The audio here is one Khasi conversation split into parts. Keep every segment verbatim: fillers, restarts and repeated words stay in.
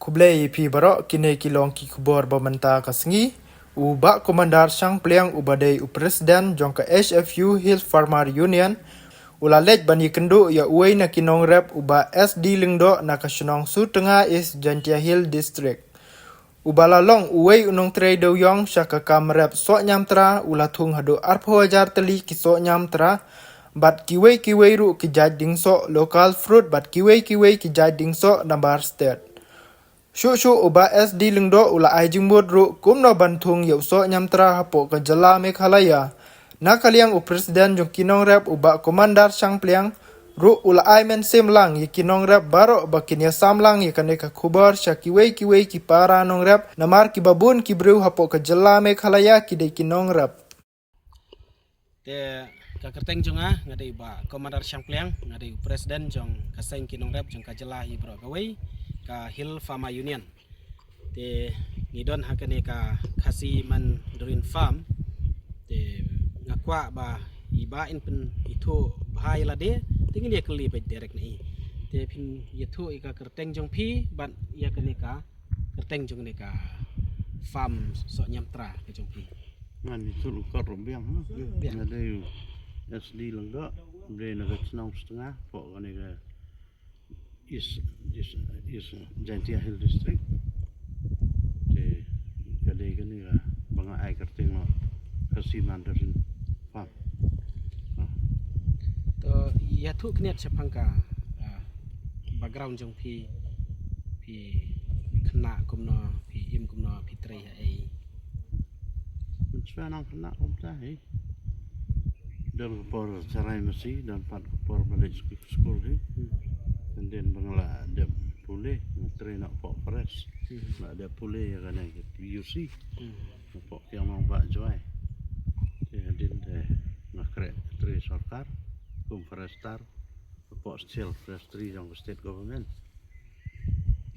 Khublei ïa phi baroh, kine ki long ki khubor ba mynta ka sngi. U Bah Commander Shangpliang uba dei u President jong ka H F U, Hill Farmer Union, u la leit ban ïakynduh ïa uwei na ki nongrep, u Bah S D Lyngdoh na ka shnong Sutnga, East Jaintia Hills District. Uba la long uwei u nongtrei dewiong sha ka kam rep soh niamtra, u la thung haduh arphew hajar tylli ki soh niamtra bad kiwei kiwei ruh ki jait dieng soh local fruit bad kiwei kiwei ki jait dieng soh nabar state. Shuh shuh u Bah S D Lyngdoh u la ai jingmut ruh kumno ban thung ïa u soh niamtra hapoh ka jylla Meghalaya. Na ka liang u President jong ki nongrep, u Bah Commander Shangpliang, ruh u la ai mynsiem lang ïa ki nongrep baroh ba kin ïasam lang ïa kane ka khubor sha kiwei kiwei ki para nongrep, namar kiba bun ki briew hapoh ka jylla Meghalaya ki dei ki nongrep. Te ka kyrteng jong nga, nga dei u Bah Commander Shangpliang, nga dei u President jong ka seng ki nongrep jong ka jylla hi baroh kawei, ka Hill Farmer Union. Te ngi don ha kane ka Khasi Mandarin Farm. Te nga kwah ba i Bah in pynithuh bha ïa lade, te ngin ïa kylli beit direct na i. Te phin ïathuh ïa ka kyrteng jong phi bad ïa kane ka kyrteng jong kane ka farm soh niamtra ka jong phi. Ngan ïathuh lyngkot ruh biang, ha? Biang. Nga dei u S D Lyngdoh, dei na ka shnong Sutnga, hapoh kane ka East, East, East Jaintia Hills District. Te ka dei kane kaba nga ai kyrteng noh Khasi Mandarin Farm. Ah. To ïathuh khyndiat shaphang ka, ah, background jong phi, phi khynnah kumno, phi im kumno, phi trei ha ei? Mynshuwa nang khynnah kumta hi. Don ka por sharai masi, don pat ka por ba leit skul hi. Hmm. Hadien ba nga la dep pule, nga trei noh hapoh forest. Hmm. Nga la dep pule ïa kane ka P U C. Hmm. Hapoh Kiang Nangbah Jowai. Te hadien te nga khreh trei sorkar kum forester hapoh Special Forestry jong ka state government.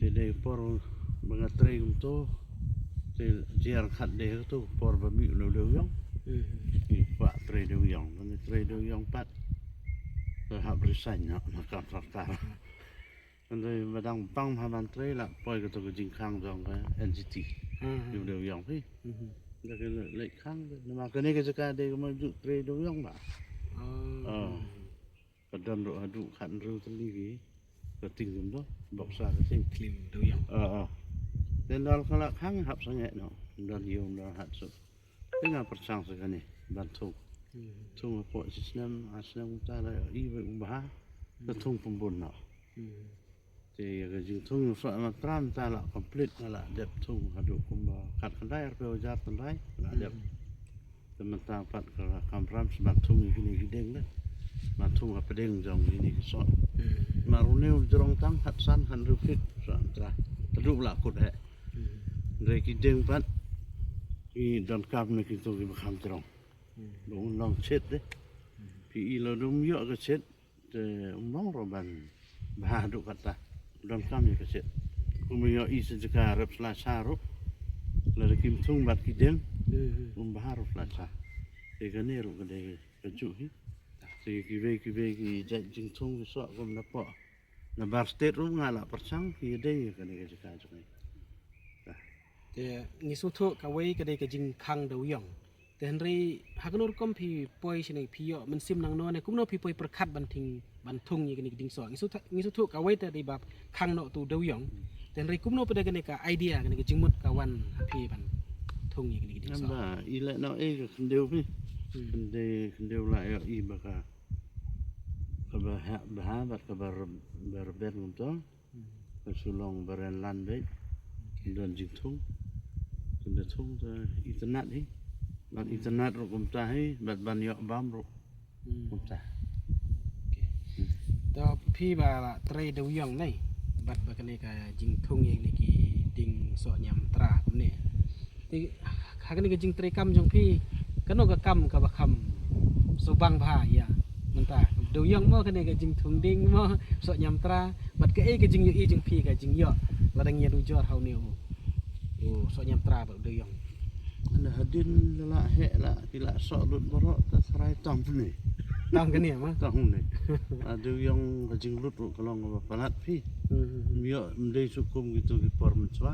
Te dei por ba nga trei kumto, te jia ryngkat dei ha kato por ba mih u dewiong. Mhm. Ngi kwah trei dewiong, ba ngi trei dewiong pat, te hap resign na, na kam sorkar. Hynrei ba dang pang bha ban trei, la poi kato ka jingkhang jong ka N G T. Mhm. Ïa u dewiong phi. Mhm. Nga ka leit khang, namar kane ka jaka dei ka ma ju trei dewiong ba. Oh. Oh. Ka don ruh haduh khathynriew tylli ki, ka ting kumto, bok sa ka ting. Klim dewiong. Ah, ah. Te nalor ka la khang hap sangeh noh. Don ïew don hat suk. Te nga pyrshang sa kane ban thung. Hmm. Thung hapoh shi snem, ar snem kumta la ïohi ba um bha. Te thung pynbun noh. Hmm. Te ïa ka jingthung soh niamtra mynta la complete, nga la dep thung haduh kumba khatkhyndai arphew hajar tyndai la dep. Hmm. Te mynta pat ka kamram sa ban thung ïa kine ki dieng de. Ban thung hapdeng jong kine ki soh. Hmm. Namar une u jrong tang khatsan khathynriew feet soh niamtra. Haduh la kut heh. Hmm. Hynrei ki dieng pat ki donkam na kito kiba kham jrong. Hmm. Ba un long shade de. Hmm. Phi i lada um ïoh ka shade, te um long ruh ban bha haduh katta. Donkam ïa ka shade. Kum ïohi sa jaka rep sla sha ruh, lada kim thung bad ki dieng, hmm, um bha ruh sla sha. Te kane ruh ka dei kajuh hi. Te kiwei kiwei ki jait jingthung ki soh kum napoh nabar state ruh nga la pyrshang, ki dei kane ka jaka jong ngi. Te ngi sngewthuh kawei ka dei ka jingkhang dewiong. Te hynrei ha kano rukom phi poi shane, phi ïoh mynsiem nangno ne kumno phi poi pyrkhat ban thing, ban thung ïa kine ki dieng soh? Ngi sngewthuh, ngi sngewthuh kawei te dei ba khang noh tu dewiong. Te hynrei kumno pat da kane ka idea, kane ka jingmut ka wan ha phi ban thung ïa kine ki dieng soh? Ba i leh noh ei ka khyndew phi. Hmm. Khyndew, khyndew la ïohi ba ka, kaba ha, bha bad kaba re-, ba rben kumto. Hmm. Ka shu long ba ren lan beit. Don jingthung. Tunda thung te itynnad hi. Ban itynnad ruh kumta hi, bad ban ïoh bam ruh. Hmm. Kumta. Okay. Hmm. To phi ba la trei dewiong ne, bad ba kane ka jingthung ïa kine ki dieng soh niamtra kumne. Te ha kane ka jingtrei kam jong phi, kano ka kam kaba kham sngewbang bha ïa mynta? Dewiong mo, kane ka jingthung dieng mo, soh niamtra, bad kaei ka jingïohi jong phi ka jingïoh lada ngi ïanujor ha une u, u soh niamtra bad u dewiong? Ane hadien la lah heh la ki la soh lut baroh, te tharai tam ne. Tam kane mo? Tam ne. A dewiong ka jinglut ruh ka long kaba palat phi. Hmm. Ym ïoh, ym dei shu kum kito ki por mynshuwa.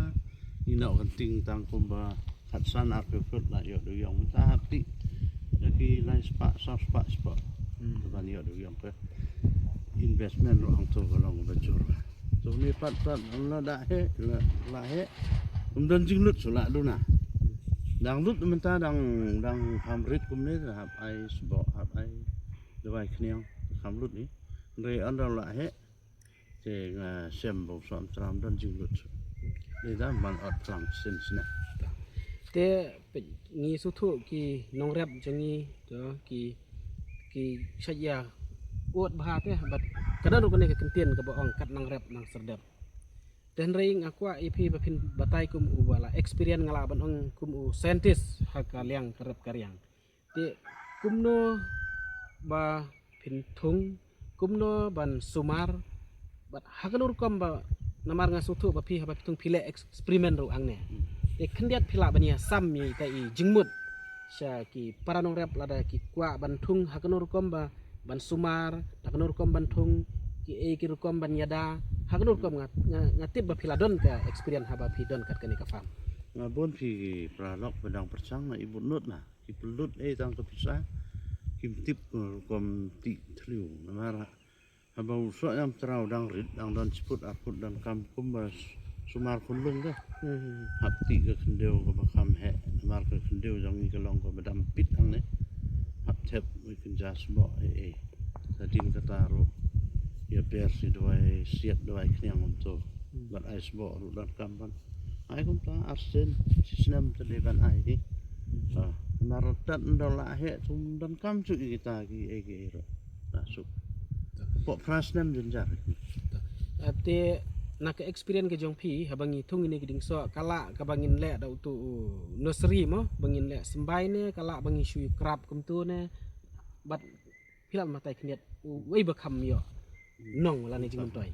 Ngi noh kan ting tang kumba khatsan arphew phut la ïoh dewïong. Mynta hap tih da ki lai spah, saw spah spah. Hmm. Ban ïoh dewïong ka investment ruh hangto ka long ba jur. To ne pat pat la da he la, la he. Ym don jinglut shu la duna. Dang lut mynta dang, dang kham rit kumne, hap ai sboh, hap ai dawai khniang, kham lut ne. Hynrei ynda la he. Te nga shem ba u soh mtram don jinglut. Dei da man ot phlang sien sien. Te peit ngi sngewthuh ki nongrep jong ngi, to ki, ki shait ïa ud bha te, bad ka don ruh kane ka kyntien kaba ong kat nang rep nang serdep. Te hynrei nga kwah ïa phi ba phin batai kum uba la experience, nga lah ban ong kum u scientist ha ka liang ka rep ka riang. Te kumno ba phin thung, kumno ban sumar, bad ha kano rukom ba, namar nga sngewthuh ba phi haba phi thung phi leh experiment ruh hangne. Te khyndiat phi lah ban ïa sam ïa ita i jingmut sha ki para nongrep lada ki kwah ban thung ha kano rukom ba ban sumar, ha kano rukom ban thung, ki ei ki rukom ban ïada, ha kano rukom nga, nga, nga tip ba phi la don ka experience haba phi don kat kane ka farm. Nga bun phi ki paralok ba dang pyrshang na i bun lut na. Ki pynlut ei tang ka pisa. Kim tip, eh, rukom tih thliew. Namar haba u soh ïam traw dang rit, dang don shiput arput dang kam kumba s-, sumar khunlung de. Hmm. Hap tih ka khyndew kaba kham heh. Namar ka khyndew jong ngi ka long kaba dam pit hangne. Hap thep, ngi kynja sboh ei ei. Sa dien kata ruh ïa ber shi dawai siat dawai khniang kumto. Hmm. Bad ai sboh ruh dang kam ban. Ai kumta ar sien, shi snem te dei ban ai hi. Ah, na rotat ndo la he tum don kam shu ïa kita ki ei ki ei ruh. Na suk. Pok phra snem jynjar. Ah, te na ka experience ka jong phi haba ngi thung ine ki dieng soh, ka lah kaba ngin leh da utu u nursery mo, ba ngin leh symbai ne, ka lah ba ngi shu krap kumtu ne. Bad phi lah ban batai khyndiat uwei ba kham ïoh nong lane jingmyntoi.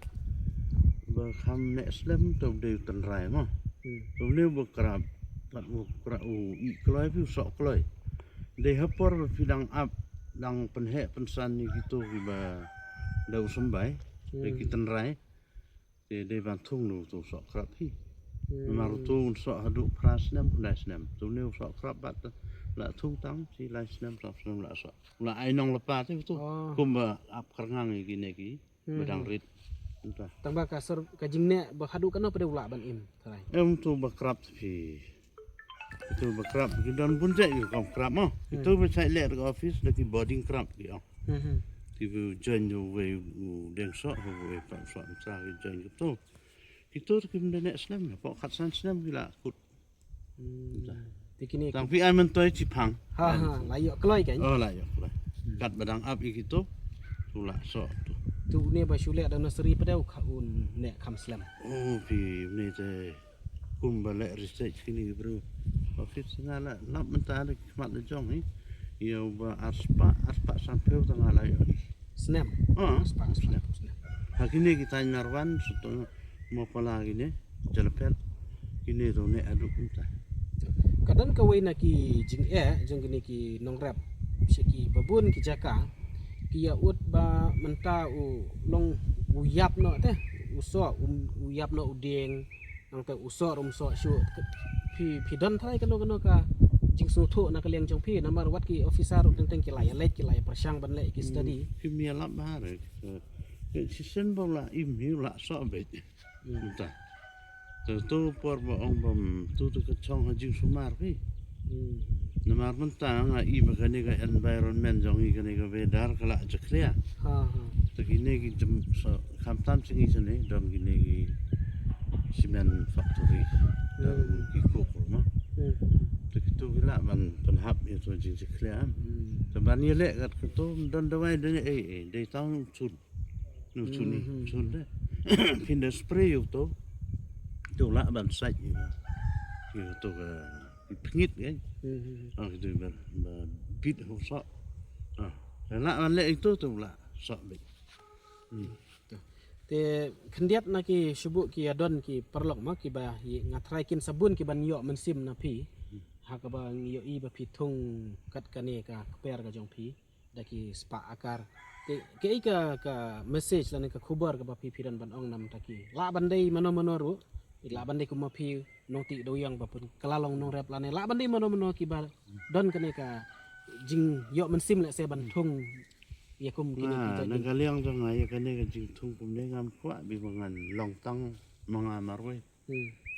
Ba kham neh slem to dei u tynrai mo. Hmm. To ne ba krap, pat u krap u ih kloi phi u soh kloi. Dei ha por ba phi dang ap, dang pynheh pynsan ïa kito kiba da u symbai, dei ki tynrai. Te dei ban thung nu tu soh krap hi. Hmm. Namar tu un soh haduh phra snem, khyndai snem. Tu ne u soh krap bad la thung tang shi lai snem, saw snem la soh. La ai nong lepa te tu. Oh. Kumba ap kyrngang ïa kine ki, hmm, ba dang rit. Mynta. Tang ba ka sor ka jingneh ba haduh kano pat u lah ban im, trai. Em tu ba krap phi. Itu ba krap, ki don bun jait ki rukom krap mo. Hmm. Itu ba shait leh da ka office da ki boarding krap ki ong. Hmm, hmm. Ki ba join da uwei u dieng soh, uwei pat u soh, sa ki join ki tu. Kitu ki ym da neh slem, pok khatsan snem ki la kut. Hmm. Te kine tang ki phi ai myntoi chiphang. Ha, ha, la ïoh kloi kan? Oh, la ïoh kloi. Hmm. Kat ba dang ap ïa kitu, tu la soh tu. Tu ne ba shu leh da nursery pat u kha un neh kham slem. Oh, phi ne te. Kumba leh research kine ki briew. Office nga la lap mynta da ki khmat la jong hi. Ïa uba ar spah, ar spah sanphew tang nga la ïoh. Snem? Ah, ar spah, ar spah snem. Snem. Ha kine ki taiñ Narwan, sutong mo pala kine, Jalapet. Kine to ne aduk mynta. Ka don kawei na ki jingeh jong kine ki nongrep sha ki babun ki jaka. Ki ïa ud ba mynta u long u ïap noh te. U soh, u, u ïap noh u dieng. Nangta u soh ruh um soh shuh. Phi, phi don trai kano kano ka jingsngewthuh na ka liang jong phi, namar wat ki officer ruh teng teng ki la ïa leit, ki la ïa pyrshang ban leh ki study. Hmm, phim ïa lap bha re. Eh, shisien ba u la im hi u la soh beit. Hmm. Mynta. Te tu por ba ong bam tu tu ka chong ha jingsumar phi. Hmm. Namar mynta nga i ba kane ka environment jong i, kane ka weather ka la jakhlia. Ha, ha. Te kine ki jem sa khamtam sing i sene don kine ki cement factory. Don, hmm, ki coke mo. Hmm. Te kitu ki lah ban pynhap ïa tu jingjakhlia. Hmm. Te ban ïaleh kat kitu don dawai dei ei ei dei tang chun. Nu chun i, hmm, chun de. Phin da spray ïa u to. To lah ban sait ïa u. Ïa u to ka, i pngit kan. Hmm, hmm, hmm. Ah, kitu ba, ba bit hu soh. Ah, lah ban leh ïa u to, to lah soh bit. Hmm. Te khyndiat na ki shuh ki ïa don ki paralok ma kiba ïa nga trai kin sabun ki ban ïoh mynsiem na phi. Hmm. Ha kaba ngi ïoh i ba phi thung kat kane ka kper ka jong phi. Da ki spah akar. Kaei ka, ka message lane ka khubor kaba phi, phi don ban ong na bynta ki, lah ban dei mano mano ruh, lah ban dei kum ma phi nongtih dewiong ba pun kylla long nongrep, lane lah ban dei mano mano kiba don kane ka jingïoh mynsiem lehse ban thung ïa kum kine ki jait. Na ka liang jong nga ïa kane ka jingthung kumne ngam kwah ba ngan long tang ma nga marwei.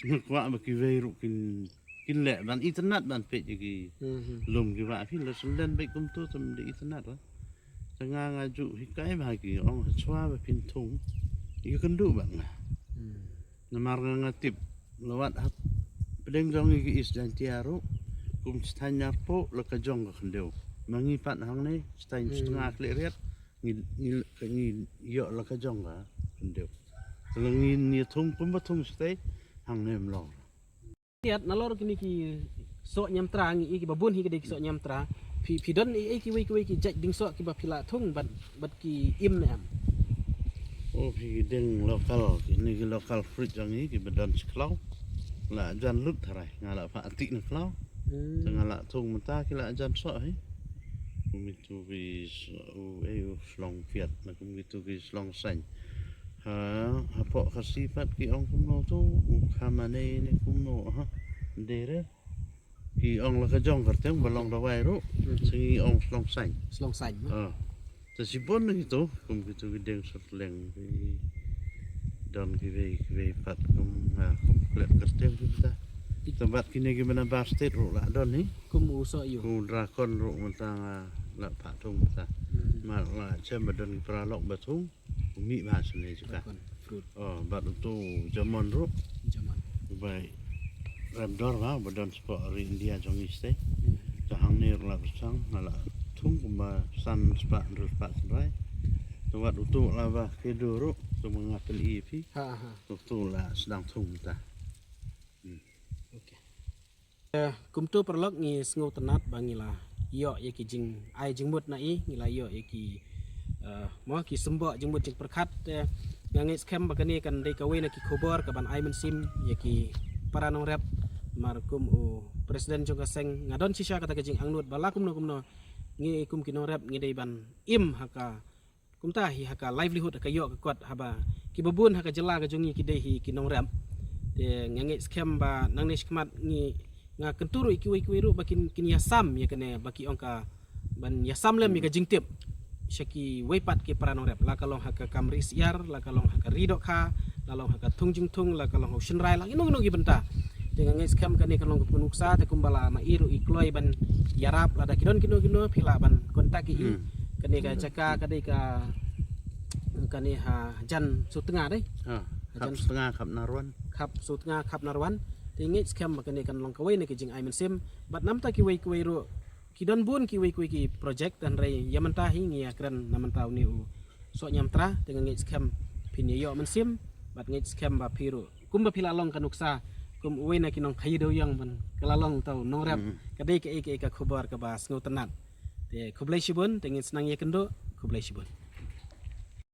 Nga kwah ba kiwei ruh kin, kin leh ban itynnad ban peit ïa ki lum kiba phi la sngewdon beit kumto, te ym dei itynnad. Te nga nga ju hikai ba ki ong hashwa ba phin thung, ïa kynduh bad nga. Namar nga nga tip la wat hapdeng jong ngi ki East Jaintia ruh, kum Sthaiñ Narpuh la ka jong ka khyndew. Ma ngi pat hangne Sthaiñ Sutnga Khliehriat, ngi, ngi, ngi ïoh la ka jong ka khyndew. Te la ngin ïa thung kumba thung shatei hangne ym long. Tiat nalor kine ki soh niamtra, ngi ïohi kiba bun hi ki dei ki soh niamtra. Phi, phi don ei ei kiwei kiwei ki jait dieng soh kiba phi lah thung bad, bad ki im ne em? O, phi, ki deng local, kine ki local fruit jong ngi kiba don sha khlaw. Lah jan lut tharai, nga lah phah tih na khlaw. Te nga lah thung mynta ki lah jan soh hi. Kum itu ki s-, u, eh, u shlong piat, na kum itu ki shlong saiñ. Ha, hapoh Khasi pat ki ong kumno to, u khamanei ne kumno, ha. Dei re. Ki ong la ka jong kyrteng ba long dawai ruh. Sa ngi ong shlong saiñ. Shlong saiñ, ha. Ah. Te shibun na kito, kum kito ki deng syrtleng, ki don kiwei, kiwei pat kum, ah, kum klet kyrteng kita. Te bad kine ki mena ba state ruh la don hi. Kum u soh ïu. Kum dragon ruh mynta nga la phah thung kita. Ma la chem ba don ki paralok ba thung. U mih ba shane jaka. Dragon fruit. Oh, bad uto u jamon ruh. Jamon. Uba rem dor ba, uba don shapoh ri India jong ngi shatei. Te hangne ruh la pyrshang, nga la thung kumba san spah, hynriew spah syrnai. Te wat uto la ba kedo ruh, uto ma nga pyni ïa phi. Ha, ha. Uto la sdang thung mynta. Okay. Eh, kumto paralok ngi sngewtynnat ba ngi la ïoh ïa ki jingai jingmut na i, ngi la ïoh ïa ki, eh, mo ki symboh jingmut jingpyrkhat, eh, nga ngeit skhem ba kane kan dei kawei na ki khubor kaban ai mynsiem ïa ki para nongrep, namar kum u president jong ka seng nga don shisha kata ka jingangnud ba la kumno kumno ngi kum ki nongrep ngi dei ban im ha ka Kumta hi ha ka livelihood, ha ka ïoh ka kot, haba kiba bun ha ka jylla ka jong ngi ki dei hi ki nongrep. Te nga ngeit skhem ba nangne shakhmat ngi, nga kyntu ruh ïa kiwei kiwei ruh ba kin, kin ïasam ïa kane ba ki ong ka ban ïasam lem ïa ka jingtip sha kiwei pat ki para nongrep, la ka long ha ka kam ri syiar, la ka long ha ka ri dohkha, la long ha ka thung jingthung, la ka long ha u shynrai, la kino kino ki bynta. Te nga ngeit skhem kane ka long ka nuksa, te kumba la na i ruh i kloi ban ïarap, lada ki don kino kino phi lah ban contact ïa i. Kane ka jaka ka dei ka, kane ha jan Sutnga dei. Ha, ha jan Sutnga, Khap Narwan. Khap Sutnga, Khap Narwan. Te ngeit skhem ba kane kan long kawei na ki jingai mynsiem bad namta kiwei kiwei ruh ki don bun kiwei kiwei ki project, hynrei ïa mynta hi ngi ïa kren na mynta une u Soh Niamtra, te nga ngeit skhem phin ïa ïoh mynsiem bad ngeit skhem ba phi ruh kumba phi la long ka nuksa kum uwei na ki nongkhaïi dewïong ban ka la long tau nongrep. Ka dei kaei kaei ka khubor kaba sngewtynnat. Te khublei shibun, te ngin sa nang ïakynduh, khublei shibun.